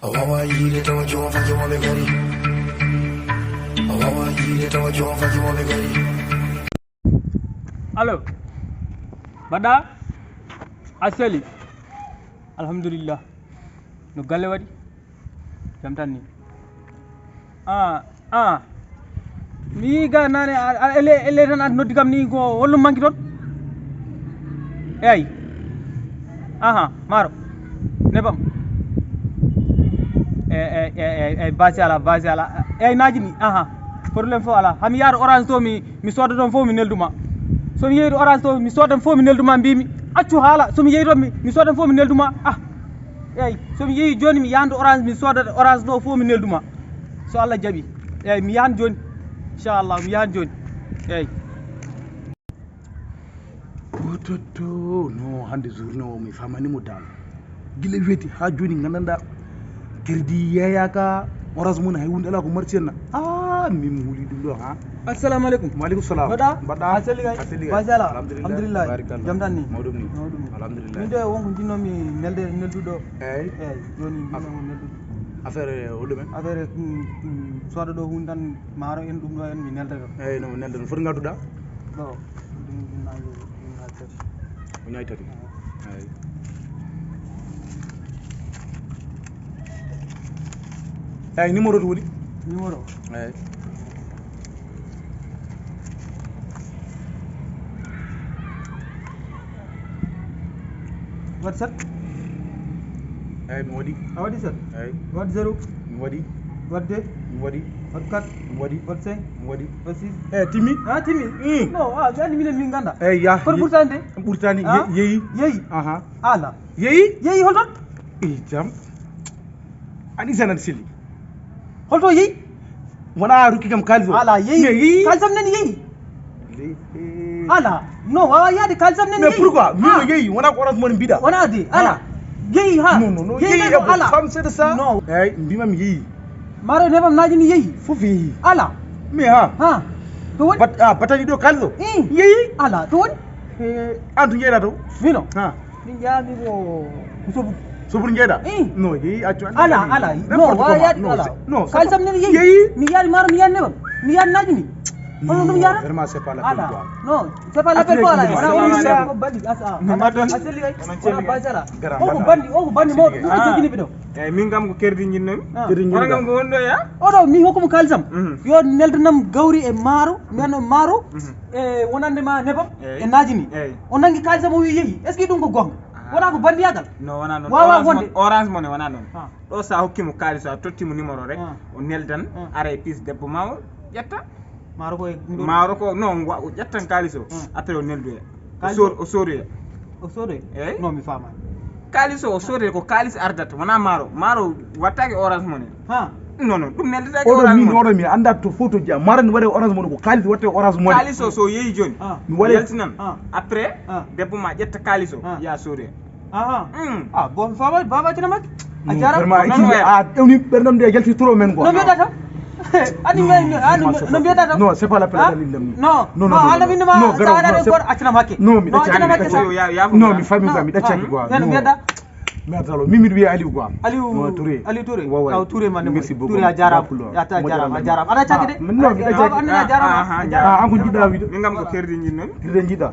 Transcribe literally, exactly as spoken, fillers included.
A wawa yiide tawa joom faji mo ɓe gari. A wawa yiide tawa joom faji mo ɓe gari. Allo. Mbaɗɗa? A seli? Alhamdulillah. No galle waɗi? Jam tan ni. Ah, ah. Mi yii ga nane a- a- elle elle tan a noddi kam ni ko holɗum manki toon? Eyyi. Aha, maaro. Nebam. Eyyi eyyi eyyi eyyi basi ala basi ala. Eyyi naji ni. Aha. Problème fof ala. Hami yaata orange to mi mi sooda ɗon fof mi nelduma. Somi yeeyi ɗo orange to mi soodan fof mi nelduma mbimi accu haala somi yeeyi ɗon mi mi soodan fof mi nelduma. Ah. Eyyi somi yeeyi joni mi yahan ɗo orange mi sooda orange ɗo fof mi nelduma. So Allah jaɓi. Eyyi mi yahan joni. Inchallah mi yahan joni. Eyyi. Ototo no hande journée o mi famanimo dal. Gila weeti ha joni gandanɗa crédit yeeyaka orange moni hay hunde ala ko marti henna. Ah min mi huuli ɗum ɗo ha. Assalamu aleykum. Waaleykum salam. Mbaɗa? Mbaɗa? A selli kay? A selli kay? Machallah. Alhamdulillah. Alhamdulillah. Barakallah. Jam tan ni? Mawɗum ni. Mawɗum ni. Alhamdulillah. Min de wonko jinnomi nelde nelduɗo. Eyyi. Eyyi joni jinnomi nelduɗo. Affaire holɗumen? Affaire mm, mm, sooda ɗo hunde tan maaro en ɗum ɗo en mi nelda ɗo. Eyyi no nelda no foti ngadduɗa? Ɗo. Ɗum ɗum nangi ɗum ha tati. Ko ñaay tati. Eyyi. Eyyi numéro to woni? Numéro. Eyyi. Waɗ sept. Eyyi mi waɗi. A waɗi sept. Eyyi. Waɗ zéro. Mi waɗi. Waɗ deux. Mi waɗi. Waɗ quatre. Mi waɗi. Waɗ cinq. Mi waɗi. Waɗ six. Eyyi timmi. A timmi. Mm. No a jani minen min ganda. Eyyi ya. Kono ɓurtani de? Ɓurtani. Ah? Yeeyi. Yeeyi. Aha. Ala. Yeeyi. Yeeyi holton? Eyyi jam. Ani sanan sili. Holto yeeyi? Wona rukki kam kalis o. Ala yeeyi. Mais yeeyi. Kalisam nani yeeyi. Ala no wawa yaade kalisam nani. Mais pourquoi? Mimo yeeyi wona ko orange moni mbiɗa. Wona de ala. Yeeyi ha. Non non non yeeyi eko. Ala. Femme c'est de ça. Non. Eyyi mbimam yeeyi. Maro nebam naji ni yeeyi. Fof yeeyi. Ala. Mais ha. Ha. To woni? Bat ah batani ɗo kalis o. Yeeyi. Ala to woni? An to jeeɗa to. Mino. Ha. Min jaami ko ko sobu. Sobur jeeɗa? No yeeyi accu. Ala ala. No wawa yaade ala. Non kalisam nani yeeyi. Mi yaari maro mi yaari nebam. Mi yaari naji ni. Hono ɗum yara? Vraiment c'est pas la peine quoi. Non. C'est pas la peine quoi. Ko bandi asa. A selli kay. Wona bajara. O ko bandi o ko bandi mawɗo ɗum jogini ɓe ɗo. Eyyi min kam ko kerdi jinnomi. Wona kam ko wonɗo ya. Oɗo mi hokkumo kalisam. Yo neldanam gawri e maaro mi anno maaro. E wonande ma nebam. E naji ni. O nangi kalisam o wi yeeyi est ce que ɗum ko gonga? Wona ko bandiyagal. No wona noon. Wawa wonde. Orange mone wona noon. Ɗo sa hokkimo kalis a tottimo numéro rek. O neldan ara e pis debbo ma o ƴetta. Maaro ko e maaro ko non o ƴettan kalis o. Après o neldoya. O soodoya. O soodoya? Eyyi. Non mi famani. Kalis o o soodoya ko kalis ardata wona maaro maaro wattaki orange mone. Ha. Non non ɗum neldetaki orange mone. Oɗo mi anda to photo ja maaro ne waɗe orange mone ko kalis watte orange mone. Kalis o so yeeyi joni mi waɗe yaltinan. Après debbo ma ƴetta kalis o ya soodoya. Aha. Ah bon baba baba kina makki. A jarama. A ewni ɓerɗam de jalti trop men quoi. No mbiyata tan? Ani men ani no mbiyata tan? Non c'est pas la peine. Non non non non non. Accinam hakke. Non mi ɗaccaki. Non mi fami quoi mi ɗaccaki quoi. No mbiyata? Merdalo min miɗo wiya Aliou quoi. Aliou Touré. Aliou Touré. Wawa. Kaw Touré man. Merci beaucoup. Touré a jarama. Yata jarama a jarama aɗa cakki de. Non mi ɗaccaki. Anna jarama. Ah an ko jiɗɗa wiide? Min kam ko kerdi jinnomi. Kerdi jiɗɗa.